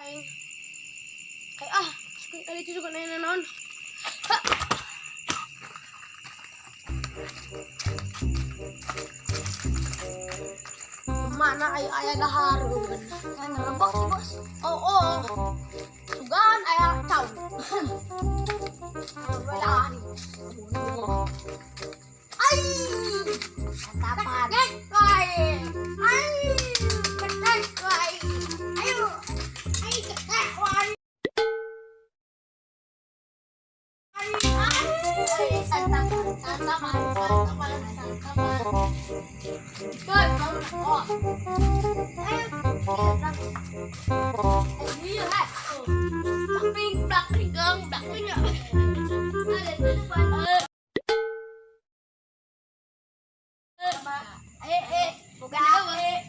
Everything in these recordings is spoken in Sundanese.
Aing. Kayak ah, kali itu suka nanya naon. Ha. Mana ayo aya dahareun. Ngerebok sih, Bos. Oh. Sugan aya cau. Wala ni. Ay! Santapan. Ay! Ay! Ay! Ayo! Ay! Ay! Ay! Santapan, santapan, santapan, santapan. Ay! Oh. Ayo. Iya, hai. Blackpink, Blackpink, gang, Blackpink ya. Ada di depan. Eh, eh, Bukan. eh,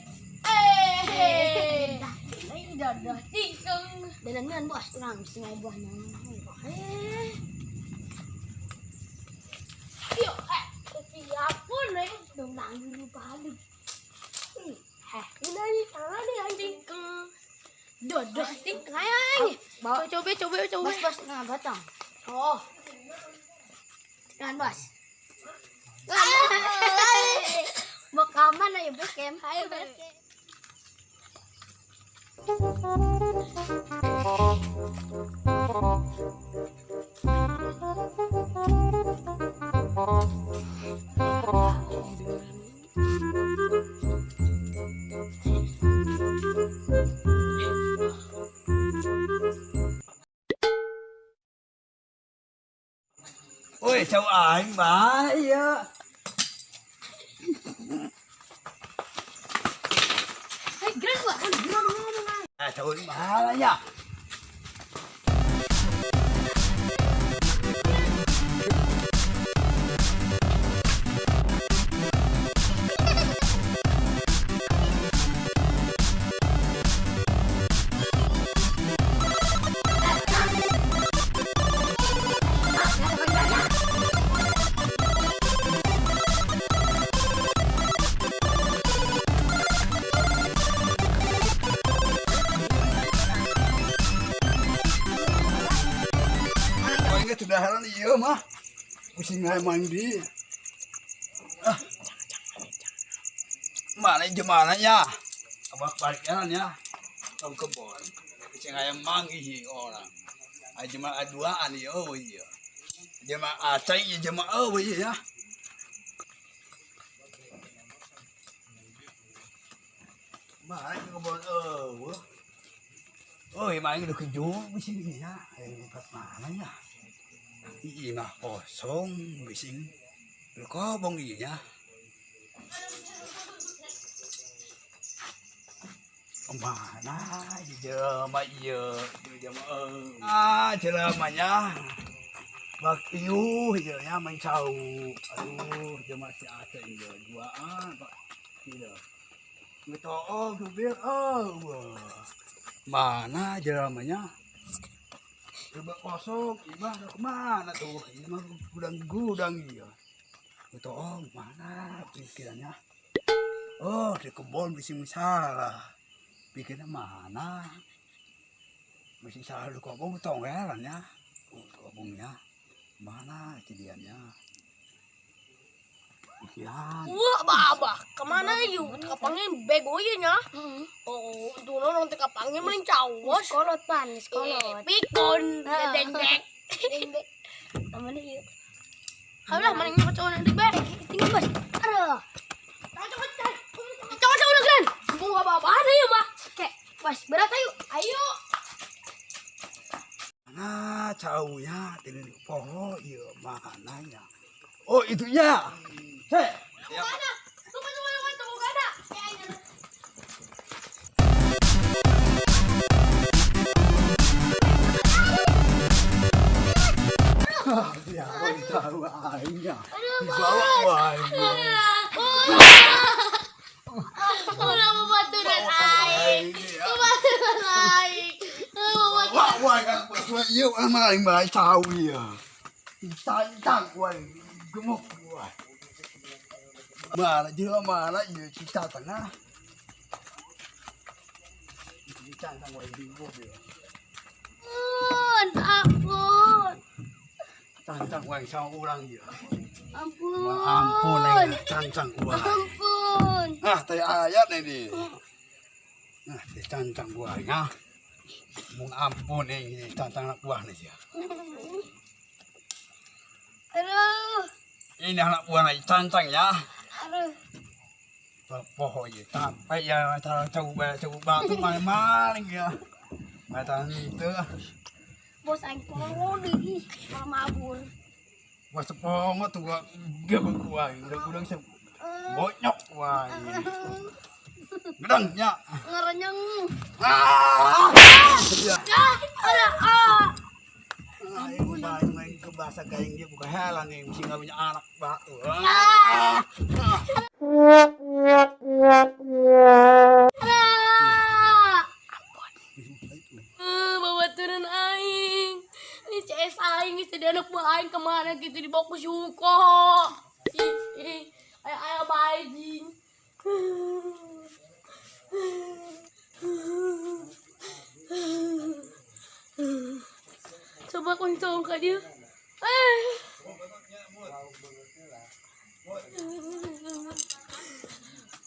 eh. Ini dadah tingkeng. Danan bos, urang singai buahnya. Eh. Yo, eh, siapun eh. Dong lanjut balik. Heh, ini tangan nih tingkeng. Dadah tingkeng ayo. Bawa. Coba coba coba. Bos, bos, nah batang. Oh. Kan, bos. Mau ke mana ya, bos? Kem? Ayo, bos. Oi, cau aing bahaya. Hei, gerak gua. Gerak ngomong aing. Ah, cau aing bahaya. Aing ge teu daharan ieu mah. Pusing aing mandi. Ah. Mana gimana ya? Abah balik jalan ya. Tong kebon. Pusing aing manggih orang. Aing jemaah duaan ieu ieu. Jemaah acai ieu jemaah eueuh ieu ya. Mana ke kebon eueuh. Oh, emang udah kejual bising ya. Eh, mana ya? Iya mah kosong bising. Lu kobong iya. Mana jelema ieu jelema ah jelemanya bak iuh ieu nya main cau. Aduh, jelema si Aceh ieu duaan Pak. Ieu. Ngetoong supir oh. Mana jelemanya? Coba kosong, ibah kemana tuh? Ini mah gudang-gudang iya. Ngetoong mana pikirannya? Oh, di kebun bisa salah. Pikirnya mana? Mesti salah di kobong tonggelan ya. Oh, kobongnya mana kejadiannya? Pikiran. Wah, abah, kemana yuk? Kapangin bego ieu nya. Oh, itu non teh kapangin main cawas. Kolot pan, kolot. Pikun, dendek. Dendek. Mana yuk? Halah, mana ini kacau nanti be. Tinggal bos. Aduh. Coba coba udah. Mumpung apa-apaan ayo mah. Oke, bos, berat ayo. Ayo. Mana caunya tidak poho iya makanannya. Oh itunya. Hei. Mana? Tunggu tunggu tunggu tunggu kada. Ya, tahu aingnya. Dibawa aing. Ulah babaturan aing. Babaturan aing. Babaturan. Wah, wah, wah, iya, mah aing bae tahu iya. Tantang wah, gemuk wah. Mana jelema mana ieu cita tengah. Cantang wae di mobil. Ampun, ampun. Cantang wae sama urang ieu. Ampun. Wah, ampun aing cancang wae. Ampun. Ah, teh ayat ini. Nah, teh cancang wae nya. Mung ampun ini cancang anak buah nih ya. Aduh. Ini anak buah nih cancang ya. Aduh. Pokoknya sampai ya cara coba coba tuh maling-maling ya. Mata itu. Bos aing pongo deui, malah mabur. Wah sepongo tuh gua gak gua udah se bonyok wah. Gedang ya. Ngerenyeng. Ah. Ya. Ah, ah. Ampun, main ke bahasa gaing dia bukan helan nih, mesti nggak punya anak batu. Ah. Bawa turun aing. Ini CS aing, ini tadi anak buah aing kemana gitu dibawa ke Suko. Ih, ay ay bayi. Coba kuntung ke dia.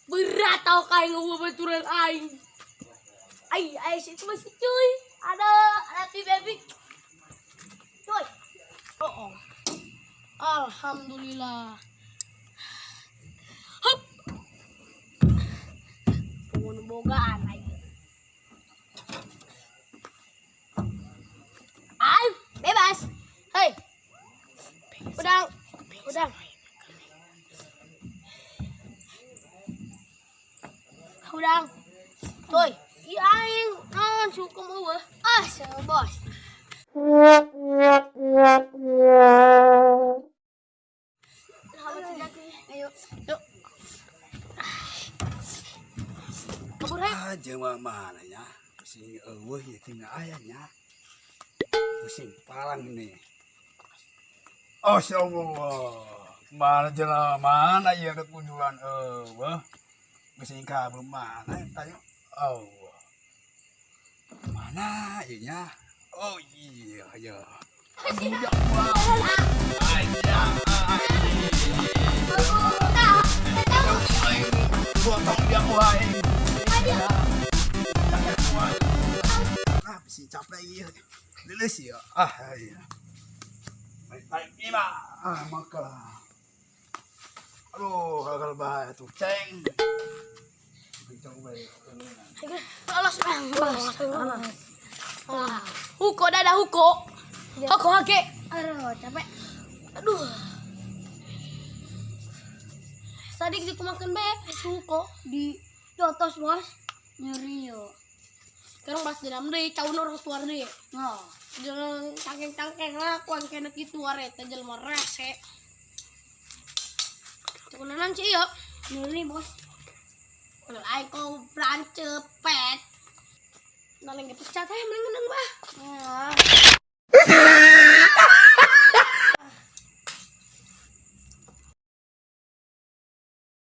Berat tau kain ngomong baturan aing. Ay, ay, si masih cuy. Ada happy baby. Cuy. Oh, oh. Alhamdulillah. Hup. Pungun bogaan aing. Ay, bebas. Hei. Udang. Udang. Udang. Cuy. Iya aing, naon suka mau. Ah, bos. Ayo, yuk. Kabur ayo. Ah, jelema mana ya? Pusing eueuh ieu tinggal aya nya. Pusing palang ini. Oh, Allah. Mana jelema mana ieu ada kunjulan eueuh. Pusing kabur mana tanya. Allah. Mana ieu nya? Oh iya iya. Potong dia wae. Ah, pusing capek ieu. Leuleus ieu. Ah, iya. Baik-baik ima. Ah, maka. Aduh, gagal bahaya tuh, ceng. Alas, alas, alas. Huko dada huko. Huko hake. Aduh, capek. Aduh. Tadi dikumakan be huko Di jotos, bos. Nyeri yo. Sekarang pas dalam deh, caun orang tua deh. Nah, Jangan cangkeng-cangkeng lah, kuan kena gitu areta jelema rese. Cukunan sih yo. nyeri, bos. Kalau aing kau brancepet. Naleng pecat eh mending menang bah. Ya.